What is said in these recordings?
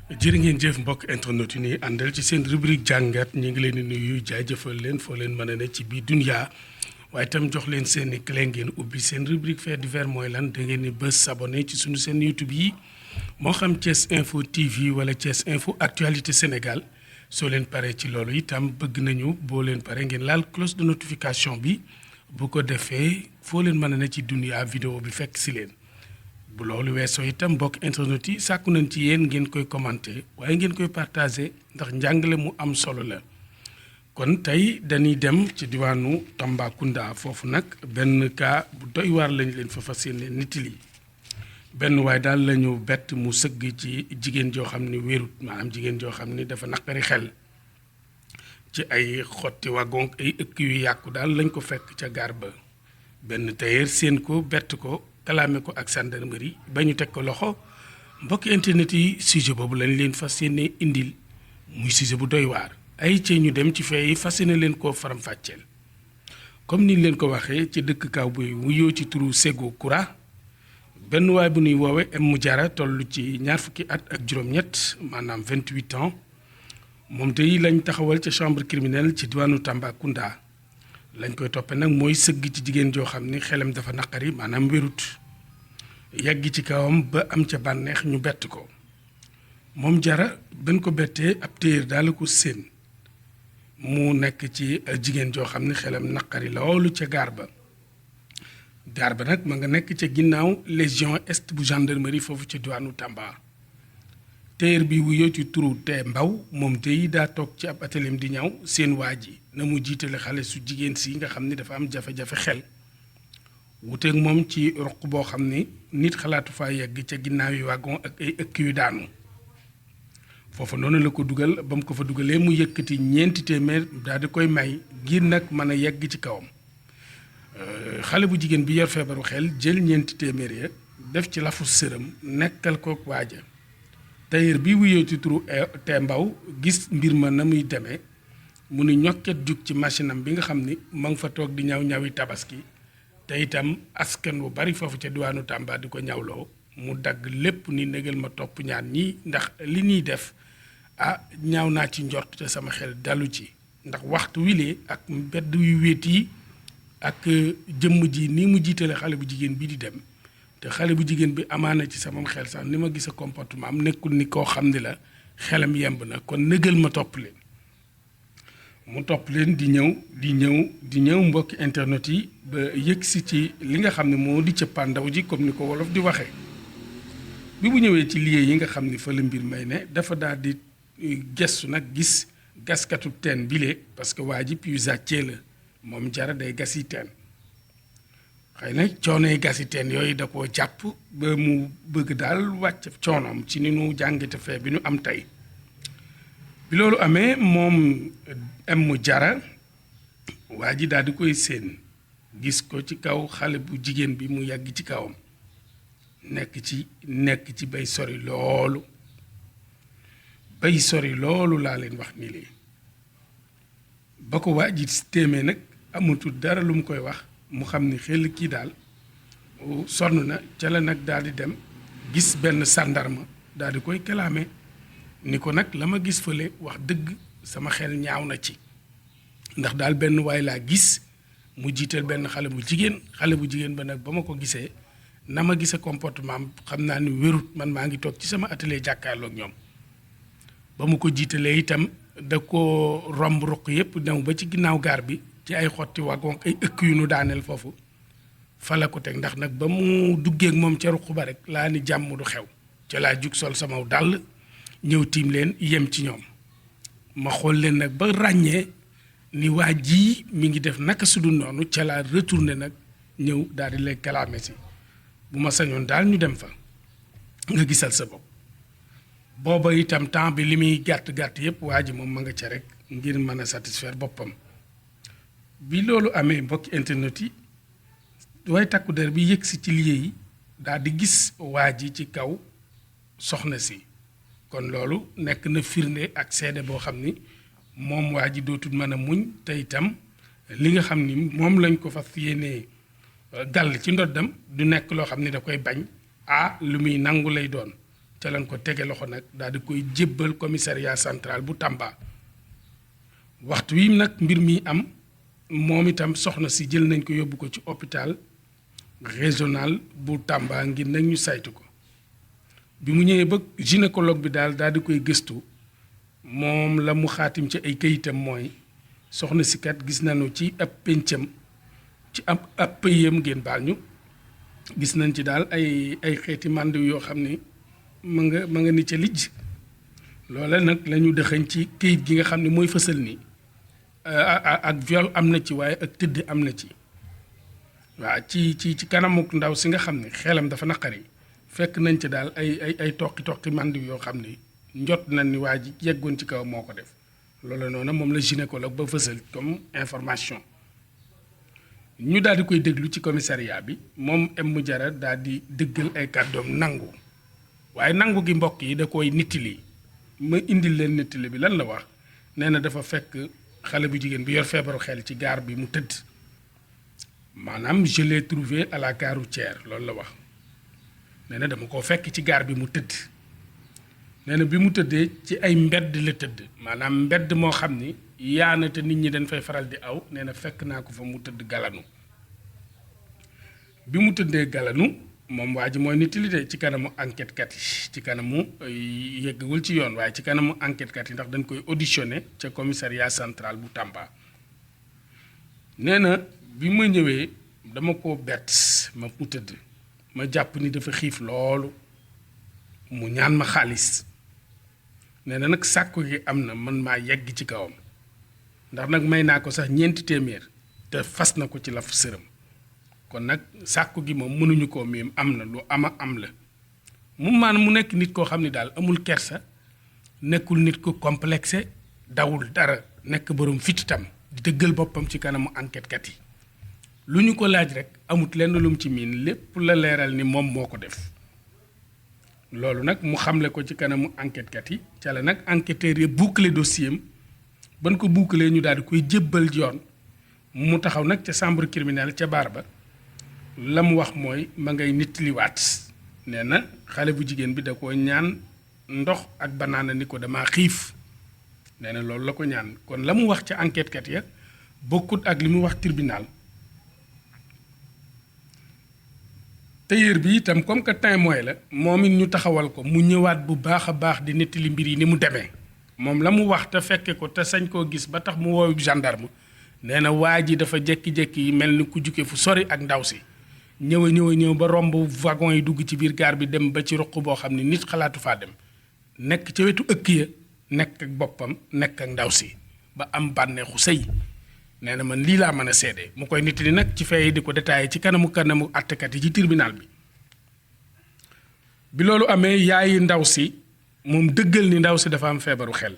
jërë ngeen jëf mbokk internet yi ni àndal ci seen rubrique jàngat ñi ngi leen di nuyu jaajëfal leen foo leen mën a ne ci biir dunya waaye itam jox leen seen i clé ngeen ubbi seen rubrique fait divers mooy lan da ngeen ni bës s'abonné ci suñu seen YouTube yi moo xam Thiès Info TV wala Thiès Info Actualité Sénégal soo leen paree ci loolu itam bëgg nañu boo leen pare ngeen laal cloche de notification bi bu ko defee foo leen mën a ne ci dunya vidéo bi fekk si leen bu loolu weesoo itam mbokk internet yi sàkku nañ ci yéen ngeen koy commenter waaye ngeen koy partager ndax njàngale mu am solo la kon tey dañuy dem ci diwaanu Tambacounda foofu nag benn cas bu doy waar lañ leen fa fas yéene nettali benn waaye daal lañu bett mu sëgg ci jigéen joo xam ni wérut maanaam jigéen joo xam ni dafa naqari xel ci ay xotti wagon ay ëkk yu yàqu daal lañ ko fekk ca gaar ba benn tailleur seen ko bett ko kalaame ko ak gendarmerie ba ñu teg ko loxo mbokk internet yi sujet boobu lañ leen fas yéene indil muy sujet bu doy waar ay ci ñu dem ci fee yi fas yéene leen koo faram-fàcceel comme niñ leen ko waxee ci dëkk kaw bu wuyoo ci turu Ségou Koura benn waay bu ñuy woowe M Diarra toll ci ñaar fukki at ak juróom-ñett maanaam 28 ans moom tey lañ taxawal ca chambre criminelle ci diwaanu Tambacounda lañ koy toppe nag mooy sëgg ci jigéen joo xam ni xelam dafa naqari maanaam wérut yàgg ci kawam ba am ca bànneex ñu bett ko moom Diarra benn ko bettee ab téer daal ko séen mu nekk ci jigéen joo xam ni xelam naqari loolu ca gaar ba nag ma nga nekk ca ginnaaw légion est bu gendarmerie foofu ci diwaanu Tamba téer bi wuyoo ci turu te mbaw moom tey daa toog ci ab atelier di ñaw seen waa ji na mu jiitale xale su jigéen si nga xam ni dafa am jafe-jafe xel wuteeg moom ci roq boo xam ni nit xalaatu faa yegg ca ginnaaw yi wagon ak ay ëkk yu daanu foofa noonu la ko dugal ba mu ko fa dugalee mu yëkkati ñeenti téeméer daal di koy may ngir nag mën a yegg ci kawam xale bu jigéen bi yor feebaru xel jël ñeenti téeméer ya def ci lafu sërëm nekkal ko waaja tailleur bi wuyoo ci turu te mbaw gis mbir ma na muy demee mu ni ñokket jug ci machine am bi nga xam ni ma nga fa toog di ñawi tabaski te itam askan wu bari foofu ca diwaanu Tamba di ko ñawloo mu dagg lépp ni négal ma topp ñaan ñii ndax li ñuy def ñaaw naa ci njort te sama xel dalu ci ndax waxtu wilee ak mbedd yu wéet yi ak jëmm ji ni mu jiitale xale bu jigéen bi di dem te xale bu jigéen bi amaana ci sama xel sax ni ma gis a comportement am nekkul ni koo xam ni la xelam yemb na kon négal ma topp leen mu topp leen di ñëw mbokki internet yi ba yëg si ci li nga xam ne moo di cëppaandaw ji comme ni ko wolof di waxee bi mu ñëwee ci liggéey yi nga xam ni fa la mbir may ne dafa daal di gestu nag gis gaskatu teen bile parce que waa ji puisatier la moom Diarra day gas yi teen xëy na coonoy gas yi teen yooyu da koo jàpp ba mu bëgg daal wàcc coonoom ci ni nu jàngite fee bi nu am tey bi loolu amee moom M Diarra waa ji daal di koy séen gis ko ci kaw xale bu jigéen bi mu yàgg ci kawam nekk ci bay sori loolu laa leen wax ni lii ba ko waa ji téemee nag amatul dara lu mu koy wax mu xam ni xel kii daal sonn na ca la nag daal di dem gis benn sàndarma daal di koy kalaame ni ko nag la ma gis fële wax dëgg sama xel ñaaw na ci ndax daal benn waay laa gis mu jiital benn xale bu jigéen ba nag ba ma ko gisee na ma gise comportement am xam naa ni wérut man maa ngi toog ci sama atelier jàkkaarloog ñoom ba mu ko jiitalee itam da ko romb ruq yépp ñëw ba ci ginnaaw gaar bi ci ay xotti wagon ay ëkk yu nu daaneel foofu fa la ko teg ndax nag ba mu duggee ak moom ca ruq ba rek laa ni jàmm du xew ca laa jug sol sama dàll ñëw tiim leen yem ci ñoom ma xool leen nag ba ràññee ni waa ji mi ngi def naka su dul noonu ca laa retourné nag ñëw daal di lay kalaame si bu ma sañoon daal ñu dem fa nga gisal sa bopp booba itam temps bi li muy gàtt yépp waa ji moom ma nga ca rek ngir mën a satisfaire boppam bi loolu amee mbokki internet yi waaye takku der bi yëg si ci liggéey yi daal di gis waa ji ci kaw soxna si kon loolu nekk na firnde ak seede boo xam ni moom waa ji dootul mën a muñ te itam li nga xam ni moom lañ ko fas yéenee gàll ci ndoddam du nekk loo xam ni da koy bañ lu muy nangu lay doon ca lañ ko tege loxo nag daal di koy jébbal commissariat central bu Tamba. waxtu wi nag mbir mi am moom itam soxna si jël nañ ko yóbbu ko ci hôpital régional bu Tamba ngir nag ñu saytu ko bi mu ñëwee ba gynécologue bi daal di koy gëstu moom la mu xaatim ci ay këyitam mooy soxna si kat gis nañu ci ab péncam ci ab pëyam ngeen baal ñu gis nañ ci daal ay xeeti màndiw yoo xam ni ma nga ni ca lijj loola nag la ñu dëxañ ci këyit gi nga xam ne mooy fësal ni ak viol am na ci waaye ak tëdd am na ci waaw ci kanamuk ndaw si nga xam ne xelam dafa naqari fekk nañ ci daal ay toqi màndiw yoo xam ni njot nañ ni waa ji yeggoon ci kaw moo ko def loolu noonu moom la gynécologue ba fësal comme information ñu daal di koy déglu ci commissariat bi moom M Diarra daal di dëggal ay kàddoom nangu waaye nangu gi mbokk yi da koy nittali ma indil leen nittali bi lan la wax nee na dafa fekk xale bu jigéen bi yor feebaru xel ci gaar bi mu tëdd maanaam je l'ai trouvé à la gare routière loolu la wax nee na dama koo fekk ci gaar bi mu tëdd nee na bi mu tëddee ci ay mbedd la tëdd maanaam mbedd moo xam ni yaana te nit ñi dañ fay faral di aw nee na fekk naa ko fa mu tëdd galanu bi mu tëddee galanu moom waa ji mooy nitilité ci kanamu enquête kat yi ci kanamu yeggagul ci yoon waaye ci kanamu enquête kat yi ndax dañ koy auditionné ca commissariat central bu Tamba nee na bi ma ñëwee dama ko bett ma mu tëdd ma jàpp ni dafa xiif loolu mu ñaan ma xaalis nee na nag sàkku gi am na man maa yegg ci kawam ndax nag may naa ko sax 4 téeméer te fas na ko ci laf sërëm kon nag sàkku gi moom mënuñu koo miim am na lu am la mu maanaam mu nekk nit koo xam ne daal amul kersa nekkul nit ko complexé dawul dara nekk borom fit itam di dëggal boppam ci kanamu enquête kat yi lu ñu ko laaj rek amut lenn lum ci miin lépp la leeral ni moom moo ko def loolu nag mu xamle ko ci kanamu enquête kat yi ca la nag enquêteurs yi boucler dossier am ban ko boucler ñu daal di koy jébbal yoon mu taxaw nag ca chambre criminelle ca baar ba la mu wax mooy ma ngay nittaliwaat nee na xale bu jigéen bi da ko ñaan ndox ak banaana ni ko dama xiif nee na loolu la ko ñaan kon la mu wax ca enquête kat ya bokkut ak li mu wax tribunal tailleur bi itam comme que témoin la moom it ñu taxawal ko mu ñëwaat bu baax a baax di nettali mbir yi ni mu demee moom la mu wax te fekke ko te sañ koo gis ba tax mu woowu gendarme nee na waa ji dafa jekki-jekki yi mel ni ku jukke fu sori ak ndaw si ñëw ba romb wagon yi dugg ci biir gaar bi dem ba ci ruq boo xam ne nit xalaatu faa dem nekk ca wetu ëkk ya nekk ak boppam nekk ak ndaw si ba am bànneexu sëy nee na man lii laa mën a seede mu koy nit li nag ci fee di ko détaillé ci kanamu àttekat yi ci tribunal bi loolu amee yaayi ndaw si moom dëggal ni ndaw si dafa am feebaru xel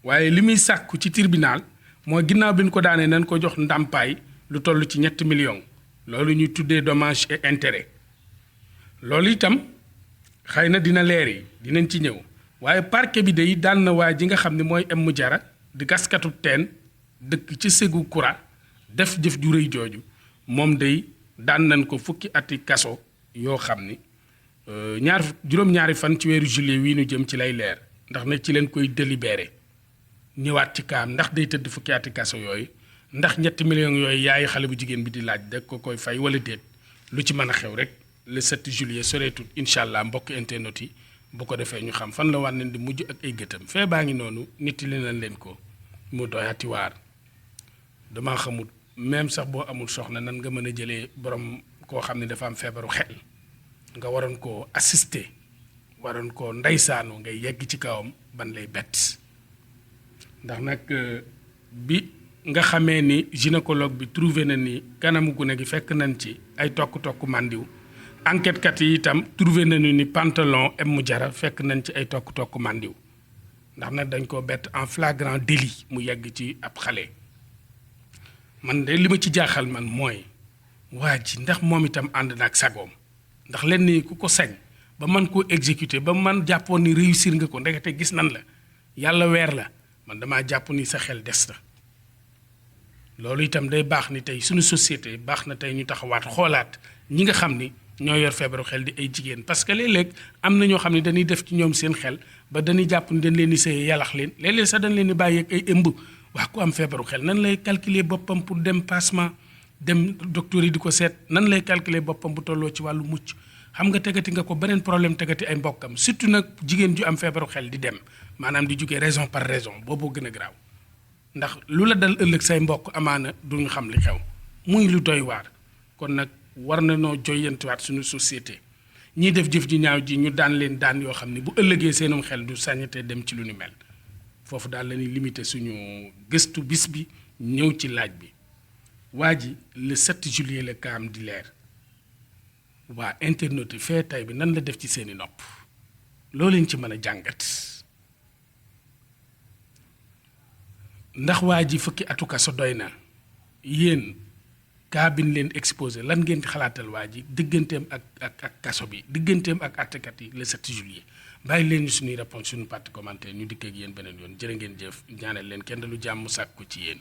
waaye li muy sàkku ci tribunal mooy ginnaaw bi ñu ko daanee nañ ko jox ndàmpaay lu toll ci 3 millions loolu ñu tuddee dommage et intérêt loolu itam xëy na dina leer yi dinañ ci ñëw waaye parquet bi day daan na waa ji nga xam ne mooy M Diarra di gaskatu teen dëkk ci Ségou Kura def jëf ju rëy jooju moom day daan nañ ko fukki ati kaso yoo xam ni juróom-ñaari fan ci weeru juillet wii nu jëm ci lay leer ndax nag ci leen koy délibéré ñëwaat ci kaam ndax day tëdd fukki ati kaso yooyu ndax 3 millions yooyu yaayi xale bu jigéen bi di laaj da ko koy fay wala déet lu ci mën a xew rek le 7 juillet soreetul incha allah mbokk internet yi bu ko defee ñu xam fan la war nañ di mujj ak ay gëtam fee baa ngi noonu nit li nañ leen ko mu doyati waar dama xamul même sax boo amul soxna nan nga mën a jëlee borom koo xam ne dafa am feebaru xel nga waroon koo assister waroon koo ndeysaanu ngay yegg ci kawam ban lay bett ndax nag bi nga xamee ni gynécologue bi trouvé na ni kanamu gune gi fekk nañ ci ay tokk-tokk màndiw enquête kat yi itam trouvé nañu ni pantalon M Diarra fekk nañ ci ay tokk-tokk màndiw ndax nag dañ ko bett en flagrant délit mu yegg ci ab xale man de li ma ci jaaxal man mooy waa ji ndax moom itam ànd na ak sagoom ndax lenn ni ku ko sañ ba man koo exécuter ba man jàppoon ni réussir nga ko ndekete gis nan la yàlla weer la man damaa jàpp ni sa xel des na loolu itam day baax ni tey suñu société baax na tey ñu taxawaat xoolaat ñi nga xam ni ñoo yor feebaru xel di ay jigéen parce que léeg-léeg am na ñoo xam ne dañuy def ci ñoom seen xel ba dañuy jàpp ni dañ leen di sëye yalax leen léeg-léeg sax dañ leen di bàyyi ak ay ëmb wax ku am feebaru xel nan lay calculer boppam pour dem passement dem docteur yi di ko seet nan lay calculer boppam bu tolloo ci wàllu mucc xam nga tegati nga ko beneen problème tegati ay mbokkam surtout nag jigéen ju am feebaru xel di dem maanaam di jógee raison par raison booboo gën a garaaw ndax lu la dal ëllëg say mbokk amaana duñu xam li xew muy lu doy waar kon nag war na noo joyantiwaat suñu société ñiy def jëf ji ñaaw ji ñu daan leen daan yoo xam ne bu ëllëgee seenum xel du sañatee dem ci lu ni mel foofu daal la ñuy limité suñu gëstu bis bi ñëw ci laaj bi waa ji le 7 juillet la kaam di leer waa internet yi fee tay bi nan la def ci seeni nopp loo leen ci mën a jàngat ndax waa ji fukki atu kaso doy na yéen kaa bi ñu leen exposé lan ngeen xalaatal waa ji digganteem ak kaso bi digganteem ak àttekat yi le 7 juillet bàyyi leen ñu suñuy réponse suñu partie commentaire ñu dikk ak yéen beneen yoon jërë ngeen jëf ñaanal leen kenn lu jàmm sàkku ci yéen